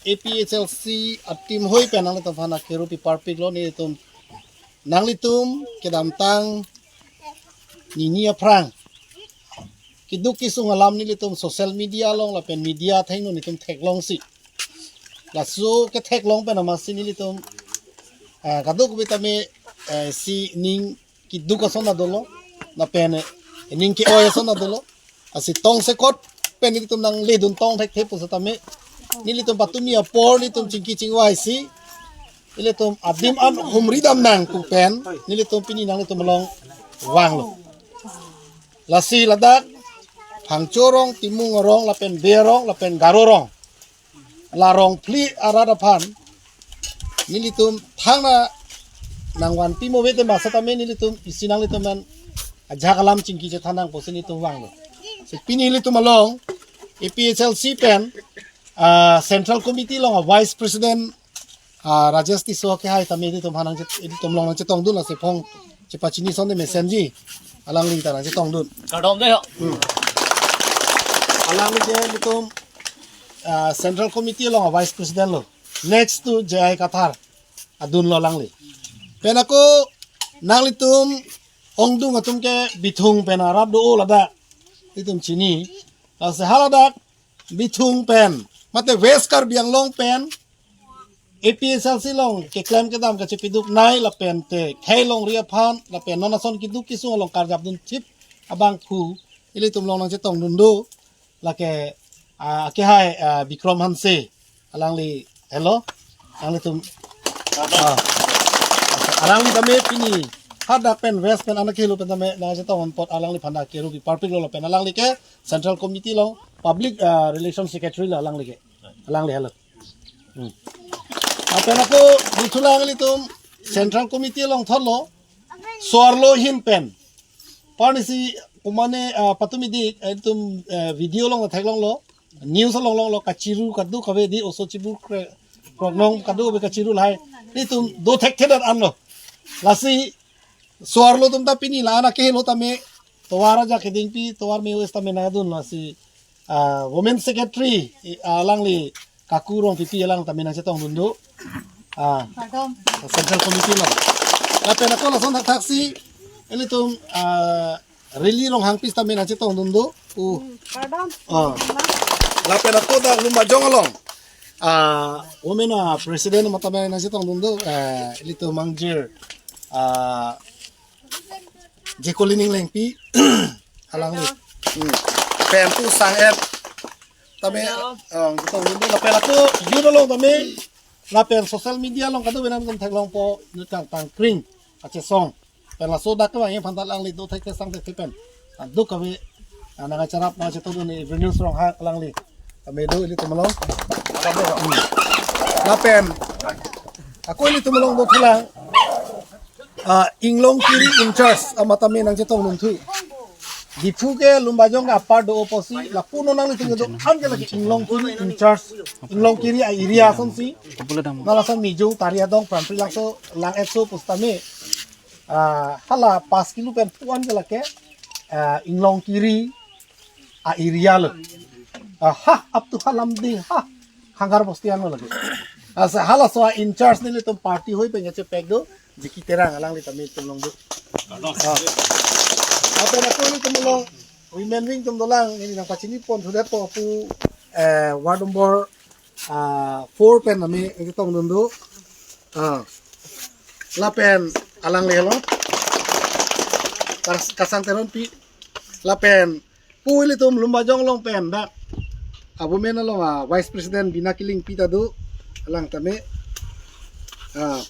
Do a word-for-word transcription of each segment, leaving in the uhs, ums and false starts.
A P H L C a-team hoi pen nanglitum aphan akero pi parpiklo. Nelitum nanglitum kedamtang nini aphrang keduk kesung alam nelitum social media along lapen media athengno nelitum theklongsi, laso ketheklong pen amatsi nelitum, eh, kadokave tame, eh, si ning keduk ason ta dolo, lapen, eh, ning ke-oi ason ta dolo. Lasi tongsekot pen nelitum nangledun tong thekthe pusitame, nelitum patumi apor nelitum chingki chingvaisi, nelitum adim an humri dam nang pu pen nelitum pini nanglitum along vanglo. Lasi ladak Phangcho rong, Timung rong, lapen Bey rong, lapen Garo rong, la rong phli arat aphan nelitum thangna nangvanpi mo vete ma setame nelitum isi nanglitum an ajak alam chingki chethan nang pusi nelitum vanglo. Si pini nelitum along A P H L C pen, ah, Central Committee along a Vice President, ah, Rajesh Tisso akehai tame nelitum aphan nangchet-, nelitum along nangchetongdun, lasi phong chepachini asonte mesenji, alangli ta nangchetongdun. Kardom dei ho. Hmm. Alangli ke nelitum, ah, Central Committee along a Vice President lo. Next to J I Kathar adunlo alangli. Pen ako nanglitum ongdung atum ke Bithung pen arap do-o ladak, itum chini. Lasi haladak Bithung pen mate West Karbi Anglong pen A P H L C along keklem kedam kachepiduknei lapen te khei longri aphan lapen non ason keduk kesung along karjapdun chip abangphu ilitum along nangchetongdun do. Lake, ah, akehai, ah, Bikram Hanse, alangli, hello, alanglitum, ah, alangli tame pini hadak pen West pen anak helo pen tame nangchetong apot alangliphan ta kero pi parpiklo lapen alangli ke Central Committee along Public, ah, Relation Secretary lo alangli ke, alangli, hello. Hmm. Lapen ako duthulang ilitum Central Committee along thotlo, so-arlo ahin pen. Parnisi kumane, ah, patumi dik, eh, itum, eh, video along theklonglo, news along longlo, kachiru kadokave di oso chibur kre-, kroknong kadokave kachiru lahai. Itum do thekthedet anlo. Lasi so-arlo atum ta pini la anak kehelo tame tovar aja kedingpi, tovar me-o-es tame nangdunlo si, ah, Women Secretary, i, ah, alangli Kaku Rongpipi alang tame nangchetongdun do. Ah, Pardon. Central Committee lo. Lapen ako lason thakthak si, ilitum, ah, Rili Ronghangpi tame nangchetongdun do. Uh. Pardon. Ah. Lapen ako dak Lumbajong along, ah, Women, ah, President ma tame nangchetongdun do, eh, ilitum mangjir, ah, Jekolining Lengpi, alangli. Hmm. Pen tu sang-et. Tame, hello. Ah, kita udah lapen ako youth along tame, lapen social media along kadokave nangtum theklongpo, nutang tangkring, achesong. Pen laso dak kevang yang phantat alangli do thekte sang thekte pen. Ah, do kave, ah, nangcharap nangchetongdun ni Venus Ronghang alangli. Tame do ilitum along. Hmm. Lapen ako ilitum along dothulang, ah, Inglongkiri in charge ama tame nangchetongdun thu. Diphu ke Lumbajong ke apar do-o pusi, lapu non nanglitum do-an ke lake Inglongkiri in charge, Inglongkiri a-area asonsi. Nalason Mijung, Tari Adong, Prampri Langso, Lang-etso pusitame, ah, hala pas kilo pen pu-an ke lake, ah, Inglongkiri a-area lo. Ah, ha, up to ha Lumding, ha, Hangar Bosti anlo lake. Lasi halaso a-in charge nelitum party hoi pen kachepek do, Jiki Terang alangli tame itum along do. Ah. Lapen ako nelitum along women wing atum dolang, neli nangpachini pon thudet po pu, eh, ward number, ah, four pen tame nangchetongdun do. Ah. Lapen alangli lo. Kas-, Kasang Teronpi. Lapen pu ilitum Lumbajong along pen dak a-women along a-vice president Bina Killingpi ta do, alang tame. Ah.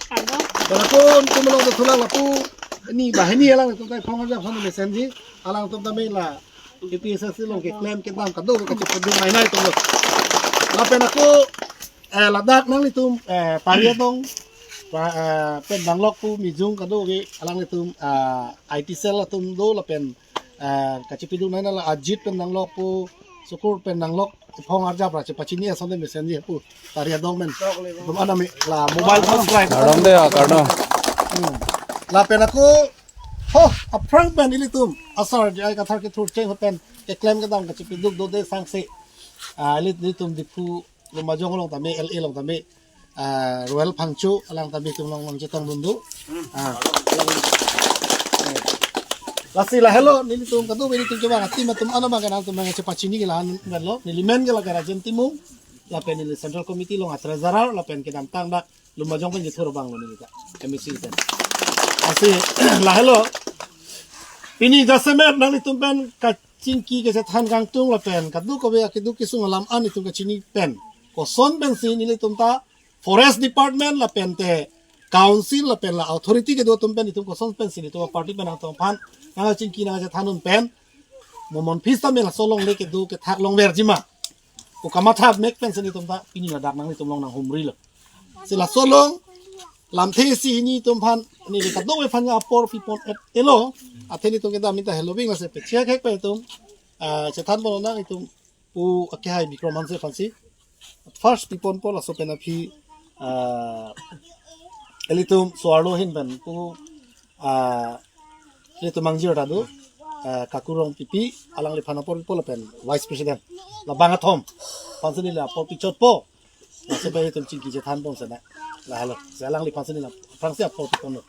Pardon. Pen ako nelitum along dothulang lapu ni banghini alangtum ta phong arjap ason mesenji, alangtum tame la A P H L C along keklem kedam kadokave kachepiduknei nai atumlo. Lapen ako, eh, ladak nanglitum, eh, Tari Adong, pa-, eh, pen nanglok pu Mijung kadokave alanglitum, ah, I T cell atum do lapen, eh, kachepiduknei nang la Ajit pen nanglok pu, Sukur pen nanglok, phong arjap ra chepachini ason mesenji pu Tari Adong men. Itum aname la mobile phone strike. Kardom dei, ah, kardom. Hmm. Lapen ako, ho, aphrang pen ilitum asar J I Kathar kethur cheng ho pen keklem kedam kachepiduk do de sangse. Ah, ili-, ilitum Diphu Lumbajong along tame, L A along tame, ah, Royal Phangcho along tame itum along along chetong dundu. Ah, along, eh. Lasi lahelo nelitum kado nelitum coba ati matum ano makan atum makan cepat sini ke lahan lo. Neli men ke la Rajen Timung, lapen neli Central Committee along a-treasurer, lapen kedamtang dak Lumbajong pen jithur abang lo neli ta M A C pen. Lasi lahelo. Pini jasemet nanglitum pen kachingki kachethan kangtung lapen kadokave akeduk kesung alam an itum kachini pen, koson pensi nelitum ta Forest Department lapen te Council lapen la authority kedo atum pen itum koson pensi itum party pen nangtong aphan nangchingki nangchethan un pen, mo mon phis ta me laso along le kedo kethak longverji ma pu kamatha mek pensi itum ta pini ladak nanglitum along nanghumri lo. Si laso along lamthe isi nelitum aphan, neli kadokave aphan apor pipon-et-elo. Athe nelitum kedam neli ta helo bing lasi pechek hek pen itum, ah, chethan pon nang itum pu akehai Bikram Hanse aphansi. First piponpo laso pen aphi, ah, ilitum Suarlo ahin pen pu, ah, ilitum mangjir ta do, ah, Kaku Rongpipi, alangliphan apor pipo lapen Vice President. Labang athom aphansi neli apor pichotpo. Laso pen itum chingki chethan pon sena. Lahelo. Si alangliphansi neli aphrangsi apor piponlo.